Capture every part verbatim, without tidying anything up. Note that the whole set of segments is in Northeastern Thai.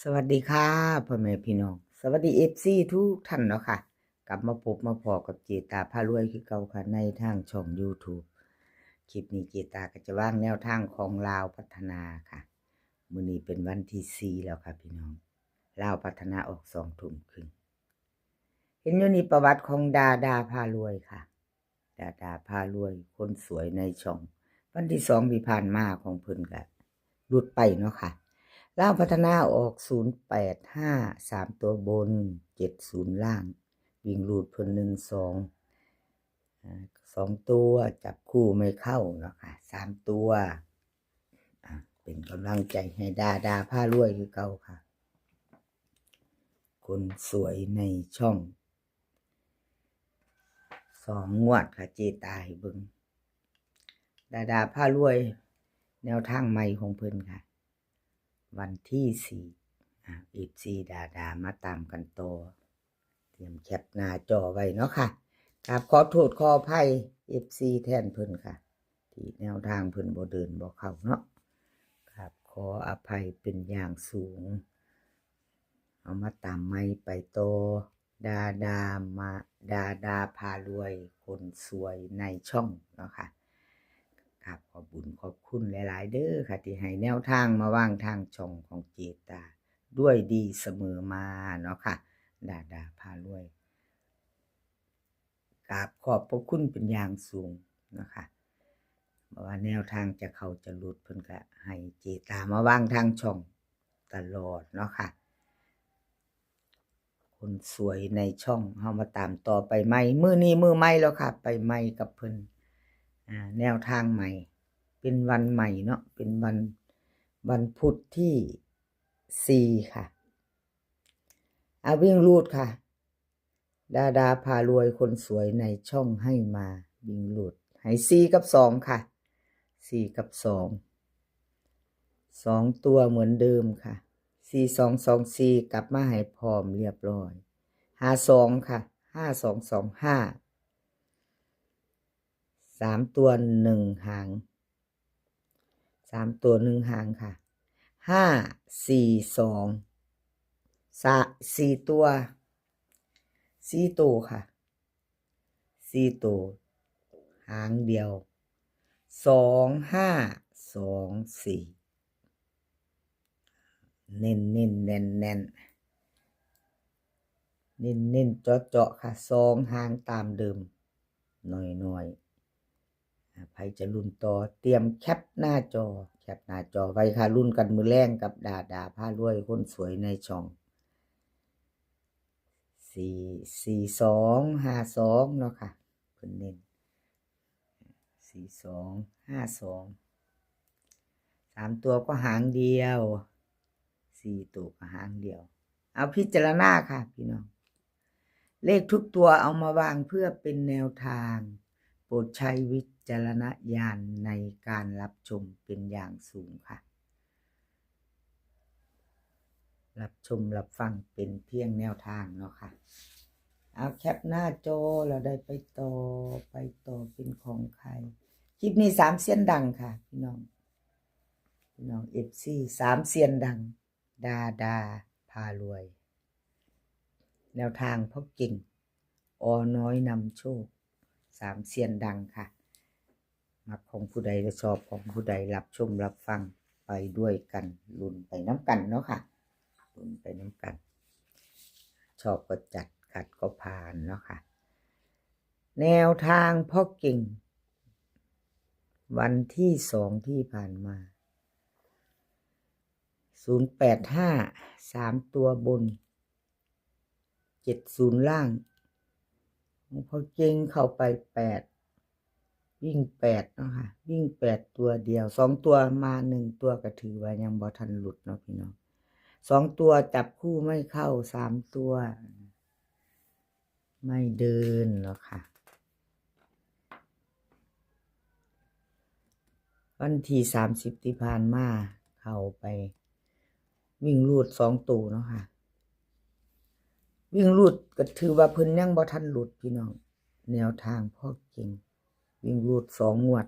สวัสดีค่ะพ่อแม่พี่น้อง สวัสดีเอฟซีทุกท่านเนาะค่ะ กลับมาพบมาพ้อกับเจตาพารวยคือเก่าค่ะ ในทางช่องยูทูบ คลิปนี้เจตาก็จะวางแนวทางของลาวพัฒนาค่ะ มื้อนี้เป็นวันที่สี่แล้วค่ะพี่น้อง ลาวพัฒนาออกสองทุ่มครึ่ง เห็นอยู่นี่ประวัติของดาดาพารวยค่ะ ดาดาพารวยคนสวยในช่อง วันที่สองที่ผ่านมาของเพิ่นก็หลุดไปเนาะค่ะ ลาวพัฒนาออกศูนย์แปดห้า สามตัวบน เจ็ดศูนย์ล่าง วิ่งรูดเพิ่นหนึ่งสอง อ่า สองตัวจับคู่ไม่เข้าเนาะค่ะ สามตัว อ่า เป็นกำลังใจให้ดาดาพารวยคือเก่าค่ะ คนสวยในช่อง สองงวดค่ะ เจตาให้เบิ่ง ดาดาพารวย แนวทางใหม่ของเพิ่นค่ะ วันที่สี่ อ่ะ เอฟซี ดาดามาตามกันต่อ เตรียมแคปหน้าจอไว้เนาะค่ะ กราบขอโทษขออภัย เอฟซี แทนเพิ่นค่ะ ที่แนวทางเพิ่นบ่เดินบ่เข้าเนาะ กราบขออภัยเป็นอย่างสูง เอามาตามใหม่ไปต่อ ดาดามา ดาดาพารวย คนสวยในช่องเนาะค่ะ ครับ ขอบบุญขอบคุณหลายๆเด้อค่ะ ที่ให้แนวทางมาวางทางช่องของเจตา ด้วยดีเสมอมาเนาะค่ะ ดาดาพารวย กราบขอบพระคุณเป็นอย่างสูงนะคะ เพราะว่าแนวทางจะเข้าจะหลุดเพิ่นก็ให้เจตามาวางทางช่องตลอดเนาะค่ะ คนสวยในช่องเฮามาตามต่อไปใหม่ มื้อนี้มื้อใหม่แล้วค่ะ ไปใหม่กับเพิ่น อ่า แนวทางใหม่ เป็นวันใหม่เนาะ เป็นวัน วันพุธที่สี่ค่ะ อ่ะ วิ่งรูดค่ะ ดาดาพารวยคนสวยในช่องให้มา วิ่งรูด ให้สี่กับสองค่ะ สี่กับสอง สองตัวเหมือนเดิมค่ะ สี่สองสองสี่ กลับมาให้พร้อมเรียบร้อย ห้าสองค่ะ ห้าสองสองห้า สามตัวหนึ่งหาง สามตัวหนึ่งหางค่ะ ห้าสี่สอง สะ สี่ตัว สี่ตัวค่ะ สี่ตัว หางเดียว สองห้าสองสี่ เน้นเน้นแน่นแน่น เน้นเน้นเจาะเจาะค่ะ สองหางตามเดิม น้อยๆ อ่า ใครจะลุ้นต่อ เตรียมแคปหน้าจอ แคปหน้าจอไว้ค่ะ ลุ้นกันมื้อแลงกับดาดาพารวยคนสวยในช่อง สี่ สี่สองห้าสองเนาะค่ะ เพิ่นเน้น สี่สองห้าสอง สามตัวก็หางเดียว สี่ตัวก็หางเดียว เอาพิจารณาค่ะพี่น้อง เลขทุกตัวเอามาวางเพื่อเป็นแนวทาง โปรดใช้วิจารณญาณในการรับชมเป็นอย่างสูงค่ะ รับชมรับฟังเป็นเพียงแนวทางเนาะค่ะ เอาแคปหน้าจอ เราได้ไปต่อ ไปต่อเป็นของใคร คลิปนี้สามเซียนดังค่ะพี่น้อง พี่น้องเอฟซี สามเซียนดัง ดาดาพารวย แนวทางพ่อเก่ง อน้อยนำโชค สามเซียนดังค่ะ มักของผู้ใดและชอบของผู้ใด รับชมรับฟังไปด้วยกัน ลุ้นไปน้ำกันเนาะค่ะ ลุ้นไปน้ำกัน ชอบก็จัด ขัดก็ผ่านเนาะค่ะ แนวทางพ่อเก่ง วันที่สองที่ผ่านมา ศูนย์แปดห้า สามตัวบน เจ็ดศูนย์ล่าง ของพ่อเก่งเข้าไปแปด วิ่งแปดเนาะค่ะ วิ่งแปดตัวเดียว สองตัวมาหนึ่งตัวก็ถือว่ายังบ่ทันหลุดเนาะพี่น้อง สองตัวจับคู่ไม่เข้า สามตัว ไม่เดินเนาะค่ะ วันที่สามสิบที่ผ่านมา เข้าไป วิ่งรูดสองตัวเนาะค่ะ วิ่งรูดก็ถือว่าเพิ่นยังบ่ทันหลุดพี่น้อง แนวทางพ่อเก่ง วิ่งรูดสองงวด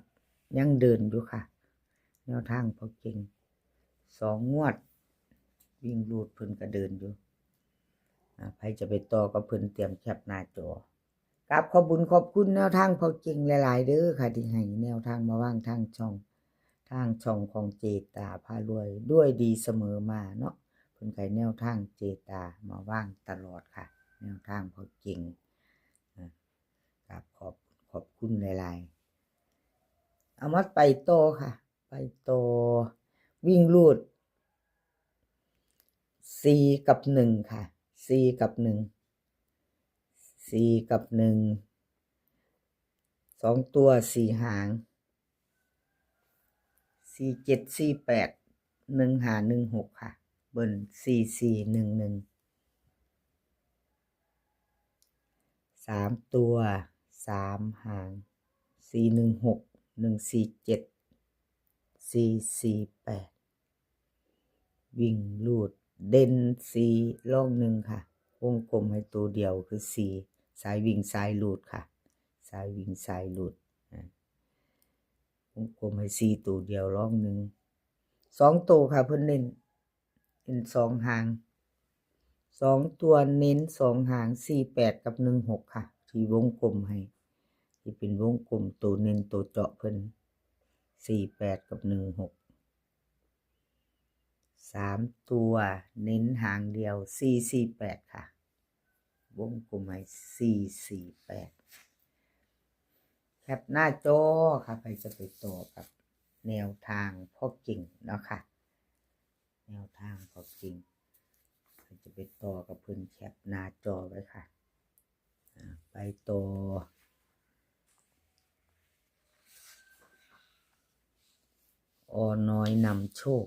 ยังเดินอยู่ค่ะ แนวทางพ่อเก่ง สองงวด วิ่งรูดเพิ่นก็เดินอยู่ อ่า ใครจะไปต่อกับเพิ่นเตรียมแคปหน้าจอ กราบขอบบุญขอบคุณแนวทางพ่อเก่งหลายๆเด้อค่ะ ที่ให้แนวทางมาวางทางช่อง ทางช่องของเจตาพารวยด้วยดีเสมอมาเนาะ เพิ่นให้แนวทางเจตามาวางตลอดค่ะ แนวทางพ่อเก่ง อ่ะ กราบขอบ ขอบคุณหลายๆ เอามาไปต่อค่ะ ไปต่อ วิ่งรูด สี่ กับ หนึ่ง ค่ะ สี่ กับ หนึ่ง สี่ กับ หนึ่ง สองตัว สี่ หาง สี่ เจ็ด สี่ แปด หนึ่ง ห้า หนึ่ง หก ค่ะ เบิ้ล สี่ สี่ หนึ่ง หนึ่ง สามตัว สาม หาง สี่ หนึ่ง หก หนึ่ง สี่ เจ็ด สี่ สี่ แปด วิ่งรูด เด่น สี่ รอง หนึ่ง ค่ะ วงกลมให้ตัวเดียวคือ สี่ สายวิ่งสายรูดค่ะ สายวิ่งสายรูด อ่ะ วงกลมให้ สี่ ตัวเดียว รอง หนึ่ง สองตัวค่ะ เพิ่นเน้น เน้น สอง หาง สองตัวเน้น สอง หาง สี่ แปด กับ หนึ่ง หก ค่ะ ที่วงกลมให้ ที่เป็นวงกลมตัวเน้นตัวเจาะเพิ่น สี่ แปด กับ หนึ่ง หก สามตัวเน้นหางเดียว สี่ สี่ แปด ค่ะ วงกลมให้ สี่ สี่ แปด แคปหน้าจอค่ะ ใครจะไปต่อกับแนวทางพ่อเก่งเนาะค่ะ แนวทางพ่อเก่ง ใครจะไปต่อกับเพิ่นแคปหน้าจอไว้ค่ะ อ่า ไปต่อ อ.น้อยนำโชค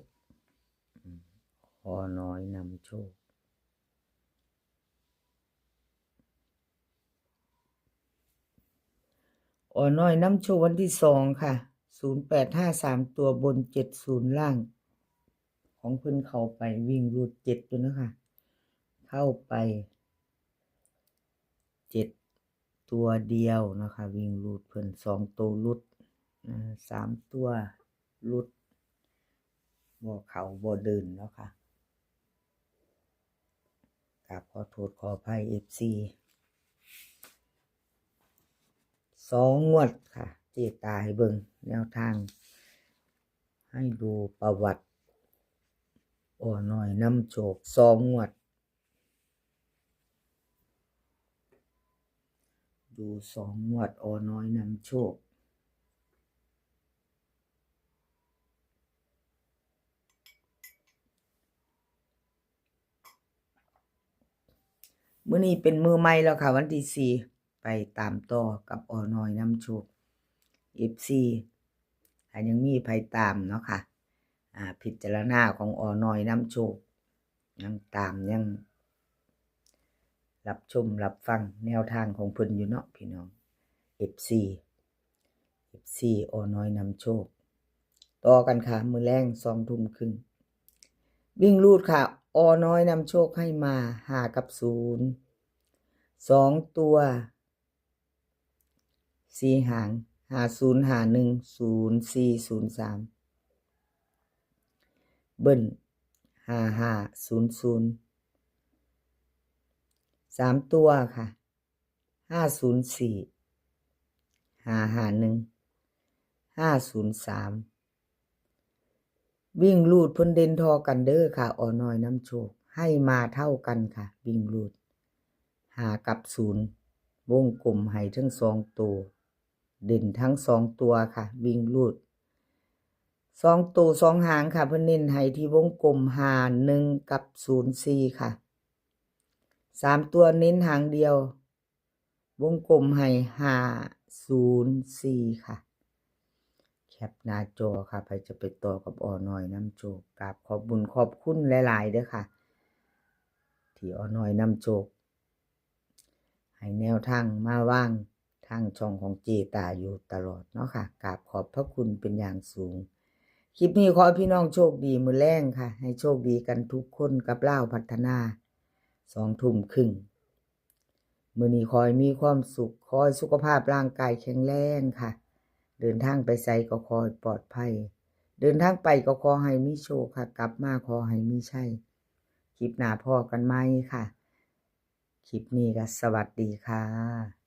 อืม อ.น้อยนำโชค อ.น้อยนำโชควันที่สองค่ะ ศูนย์แปดห้า สามตัวบน เจ็ดศูนย์ ล่าง ของเพิ่นเข้าไปวิ่งรูด เจ็ด อยู่นะคะ เข้าไป เจ็ด ตัวเดียวนะคะ วิ่งรูดเพิ่น สองตัวหลุด อ่า สามตัวหลุด บ่เข้าบ่เดินเนาะค่ะ กราบขอโทษขออภัย เอฟซี สองงวดค่ะ เจตาให้เบิ่งแนวทาง ให้ดูประวัติ อ.น้อยนำโชค สองงวด ดู สองงวด อ.น้อยนำโชค มื้อนี้เป็นมื้อใหม่แล้วค่ะ วันที่สี่ ไปตามต่อกับ อ.น้อยนำโชค เอฟซี ถ้ายังมีไผตามเนาะค่ะ อ่า พิจารณาของ อ.น้อยนำโชค ยังตาม ยังรับชมรับฟังแนวทางของเพิ่นอยู่เนาะพี่น้อง เอฟซี เอฟซี อ.น้อยนำโชค ต่อกันค่ะ มื้อแลง สองทุ่มครึ่ง วิ่งรูดค่ะ อ.น้อยนำโชคให้มา ห้า กับ ศูนย์ สองตัว สี่ หาง ห้าศูนย์ ห้าหนึ่ง ศูนย์สี่ ศูนย์สาม เบิ้ล ห้าห้า ศูนย์ศูนย์ สามตัวค่ะ ห้าศูนย์สี่ ห้าห้าหนึ่ง ห้าศูนย์สาม วิ่งรูดเพิ่นเด่นทอกันเด้อค่ะ อ.น้อยนำโชค ให้มาเท่ากันค่ะ วิ่งรูด ห้า กับ ศูนย์ วงกลมให้ทั้งสองตัว เด่นทั้งสองตัวค่ะ วิ่งรูด สองตัวสองหางค่ะ เพิ่นเน้นให้ที่วงกลม ห้าหนึ่ง กับ ศูนย์สี่ ค่ะ สามตัวเน้นหางเดียว วงกลมให้ ห้าศูนย์สี่ ค่ะ แคปหน้าจอค่ะ ไผจะไปต่อกับ อ.น้อยนำโชค กราบขอบบุญขอบคุณหลายๆเด้อค่ะ ที่ อ.น้อยนำโชค ให้แนวทางมาวางทางช่องของเจตาอยู่ตลอดเนาะค่ะ กราบขอบพระคุณเป็นอย่างสูง คลิปนี้ขอให้พี่น้องโชคดีมื้อแลงค่ะ ให้โชคดีกันทุกคนกับลาวพัฒนา สองทุ่มครึ่ง มื้อนี้ขอให้มีความสุข ขอให้สุขภาพร่างกายแข็งแรงค่ะ เดินทางไปไสก็ขอให้ปลอดภัย เดินทางไปก็ขอให้มีโชคค่ะ กลับมาขอให้มีชัย คลิปหน้าพ้อกันใหม่ค่ะ คลิปนี้ก็สวัสดีค่ะ